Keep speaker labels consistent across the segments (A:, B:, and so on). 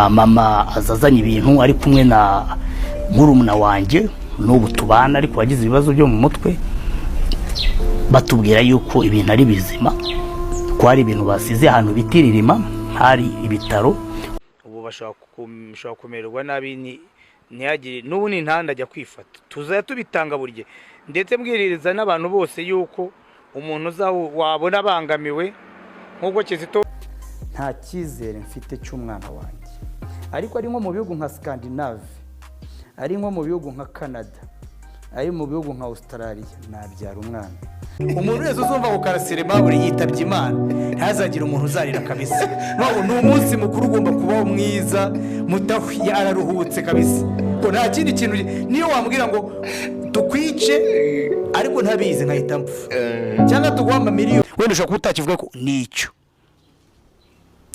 A: Mama aza azanye ibintu ari kumwe na murumuna wanjye n'ubu tubana, ariko wagize ibibazo byo mu mutwe. Batubwira yuko ibintu ari bizima, ko hari ibintu basize ahantu bita Iririma, hari ibitaro.
B: Ubu bashobora kumererwa nabi, ntihagire n'ubu ni ntanda ajya kwifata. Tuzajya tubitanga buri gihe, ndetse mbwiririza n'abantu bose yuko umuntu wabona abangamiwe nk'uko Kizito.
C: Nta cyizere mfite cy'umwana wanjye, ariko ari nko mu bihugu nka Scandinave, ari nko mu bihugu nka Canada, ari mu bihugu nka Australia, nabyara umwana.
B: Umuntu wese uzumva ngo Karasira Aimable yitabye Imana, ntazagire umuntu uzarira kabisa. Ni umunsi mukuru ugomba kubaho mwiza mutahi, araruhutse kabisa, ngo nta kindi kintu. Niyo wambwira ngo tukwice ariko ntabizi nkahita mpfa, cyangwa tuguha amamiliyoni,
A: Wenda ushobora kuba utakivuga ko nicyo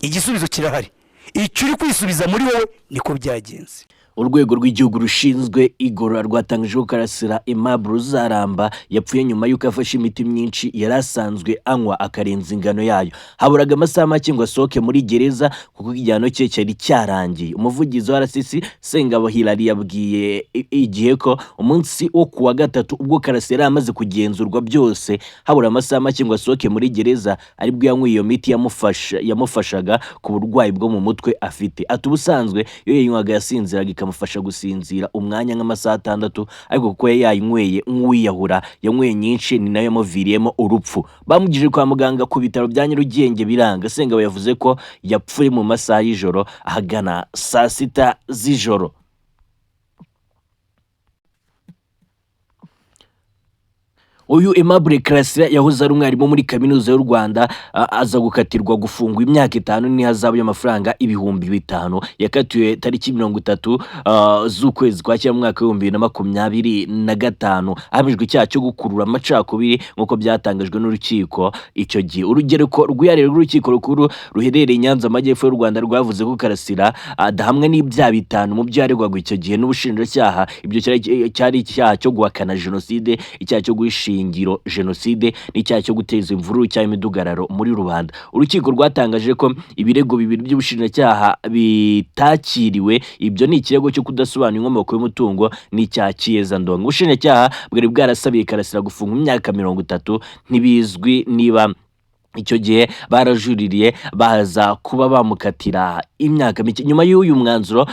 A: igisubizo kirahari. Icyo uri kwisubiza muri wowe niko byagenze.
D: Urwego rw'Igihugu rushinzwe Igorora rwatangaje ko Karasira Aimable Uzaramba yapfuye nyuma y'uko afashe imiti myinshi yari asanzwe anywa, akarenza ingano yayo. Haburaga amasaha make ngo asohoke muri gereza kuko igihano cye cyari cyarangiye. Umuvugizi wa RCC, Sengabo Hilary, yabwiye Igihe ko umunsi wo kuwa gatatu, ubwo Karasira yari amaze kugenzurwa byose, habura amasaha make ngo asohoke muri gereza, aribwo yanyweye iyo miti yamufashaga ku burwayi bwo mu mutwe afite. Ati: "Ubusanzwe iyo yayinywaga yasinziraga, ikamufasha gusinzira umwanya nk'amasaha 6, ariko kuko yari yayinyweye nk'uwiyahura, yanyweye nyinshi, ni nayo yamuviriyemo urupfu. Bamugejeje kwa muganga ku bitaro bya Nyarugenge biranga." Sengabo yavuze ko yapfuye mu masaha y'ijoro, ahagana saa 6 z'ijoro. Uyu Aimable Karasira yahoze ari umwarimu muri Kaminuza y'u Rwanda, aza gukatirwa gufungwa imyaka 5 n'ihazabu y'amafaranga 5000. Yakatiwe tariki 30 z'ukwezi kwa cyenda mu mwaka wa 2025, ahamijwe icyaha cyo gukurura amacakubiri nk'uko byatangajwe n'urukiko icyo gihe. Urugereko Rwihariye rw'Urukiko Rukuru ruherereye i Nyanza, Amajyepfo y'u Rwanda, rwavuze ko Karasira adahamwa n'ibyaha bitanu mu byo yaregwaga icyo gihe n'ubushinjacyaha. Ibyo cyari icyaha cyo guhakana jenoside, icyaha cyo guhisha ingiro jenoside n'icyaha cyo guteza imvururu cyangwa imidugararo muri rubanda. Urukiko rwatangaje ko ibirego bibiri by'ubushinjacyaha bitakiriwe. Ibyo ni ikirego cyo kudasobanura inkomoko y'umutungo n'icyaha cy'iyezandonke. Ubushinjacyaha bwari bwarasabiye Karasira gufunga imyaka 30. Ntibizwi niba icyo gihe barajuririye baza kuba bamukatira imyaka mike. Nyuma y'uyu mwanzuro,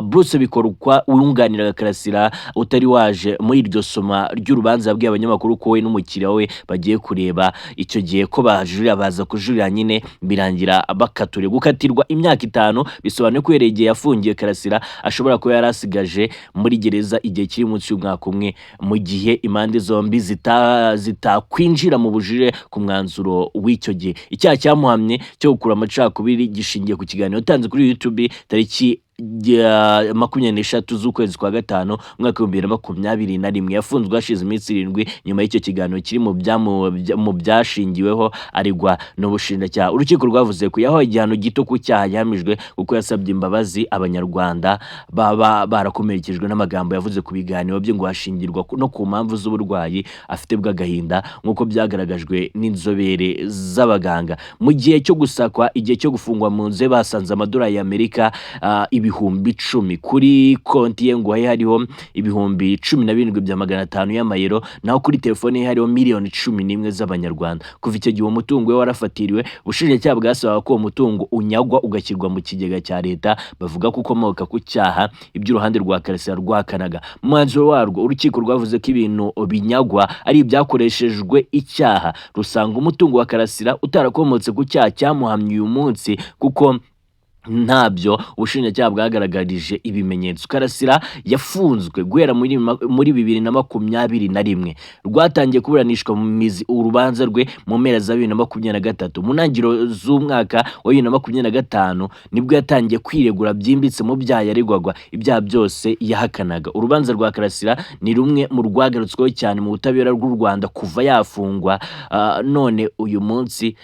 D: Bruce Bikorwa wunganiraga Karasira utari waje muri iryo soma ry'urubanza yabwiye abanyamakuru ko we n'umukiriya we bagiye kureba icyo gihe ko bajurira. Baza kujurira nyine, birangira bakaturiye. Gukatirwa imyaka 5 bisobanuye ko uhereye igihe yafungiye, Karasira ashobora kuba yari asigaje muri gereza igihe kiri munsi y'umwaka umwe, mu gihe impande zombi zitakwinjira mu bujurire ku mwanzuro w'icyo gihe. Icyaha cyamuhamye cyo gukura amacakubiri gishingiye ku kiganiro yatanze kuri YouTube tariki ya 23 z'ukwezi kwa gatanu umwaka wa 2021. Yafunzwe hashize iminsi 7 nyuma y'icyo kiganiro kiri mu byashingiweho aregwa n'ubushinjacyaha. Urukiko rwavuze ko yahawe igihano gito ku cyaha yahamijwe kuko yasabye imbabazi Abanyarwanda baba barakomerekejwe n'amagambo yavuze ku biganiro bye, ngo hashingirwa no ku mpamvu z'uburwayi afite bw'agahinda nk'uko byagaragajwe n'inzobere z'abaganga. Mu gihe cyo gusakwa, igihe cyo gufungwa, mu nzu ye basanze amadolari y'Amerika 10,000. Kuri konti ye ngo hari hariho 17,500 y'amayero, naho kuri telefone ye hariho miliyoni 11 z'abanyarwanda. Kuva icyo gihe uwo mutungo we warafatiriwe. Ubushinjacyaha bwasabaga ko uwo mutungo unyagwa ugashyirwa mu kigega cya leta, bavuga ko ukomoka ku cyaha, iby'uruhande rwa Karasira rwakanaga. Mu mwanzuro warwo, urukiko rwavuze ko ibintu binyagwa ari ibyakoreshejwe icyaha, rusanga umutungo wa Karasira utarakomotse ku cyaha cyamuhamye uyu munsi kuko ntabyo ubushinjacyaha bwagaragarije ibimenyetso. Karasira yafunzwe guhera muri 2021. Rwatangiye kuburanishwa mu mizi urubanza rwe mu mpera za 2023. Mu ntangiriro z'umwaka wa 2025 nibwo yatangiye kwiregura byimbitse mu byaha yaregwaga, ibyaha byose yahakanaga. Urubanza rwa Karasira ni rumwe mu rwagarutsweho cyane mu butabera bw'u Rwanda kuva yafungwa. None uyu munsi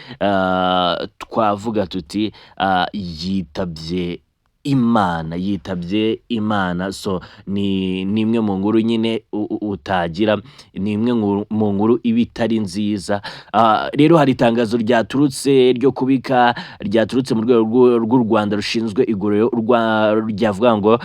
D: twavuga tuti yitabye Imana, yitabye Imana. So ni imwe mu nkuru nyine utagira, ni imwe mu nkuru iba itari nziza. Rero hari itangazo ryaturutse ryo kubika, ryaturutse mu rwego rw'u Rwanda rushinzwe igororero ryavuga ngo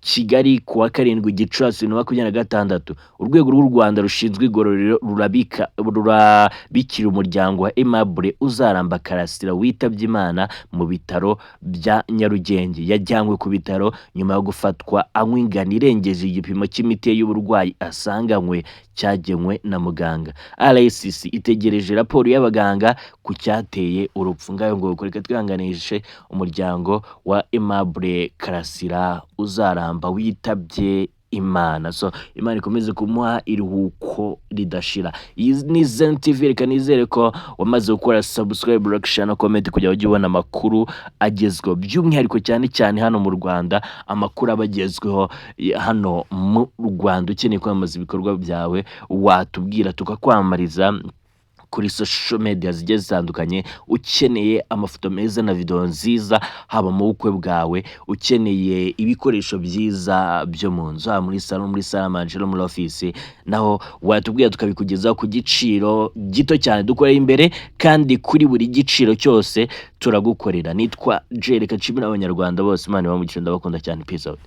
D: Kigali, kuwa 7 Gicurasi 2026, urwego rw'u Rwanda rushinzwe igororero rurabikira umuryango wa Aimable Uzaramba Karasira witabye Imana mu bitaro bya Nyarugenge. Yajyanywe ku bitaro nyuma yo gufatwa anywa ingano irengeje igipimo cy'imiti ye y'uburwayi asanganywe cyagenwe na muganga. RSC itegereje raporo y'abaganga ku cyateye urupfu. Ngayo ngo reka twihanganishe umuryango wa Aimable Karasira Uzaramba witabye Imana. So Imana ikomeze kumuha iruhuko ridashira. Iyi ni Zen TV, reka nizere ko wamaze gukora subscribe, like, share na comment kugira ngo ujye ubona amakuru agezweho, by'umwihariko cyane cyane hano mu Rwanda, amakuru aba agezweho hano mu Rwanda. Ukeneye kwamamaza ibikorwa byawe, watubwira tukakwamamariza kuri social media zigiye zitandukanye. Ukeneye amafoto meza na video nziza, haba mu bukwe bwawe, ukeneye ibikoresho byiza byo mu nzu, haba muri salon, muri salle à manger no muri office, naho watubwira tukabikugezaho ku giciro gito cyane. Dukorera imbere kandi kuri buri giciro cyose turagukorera. Nitwa Jereka, nshimira Abanyarwanda bose. Imana ibahe umugisha, ndabakunda cyane. Peace out.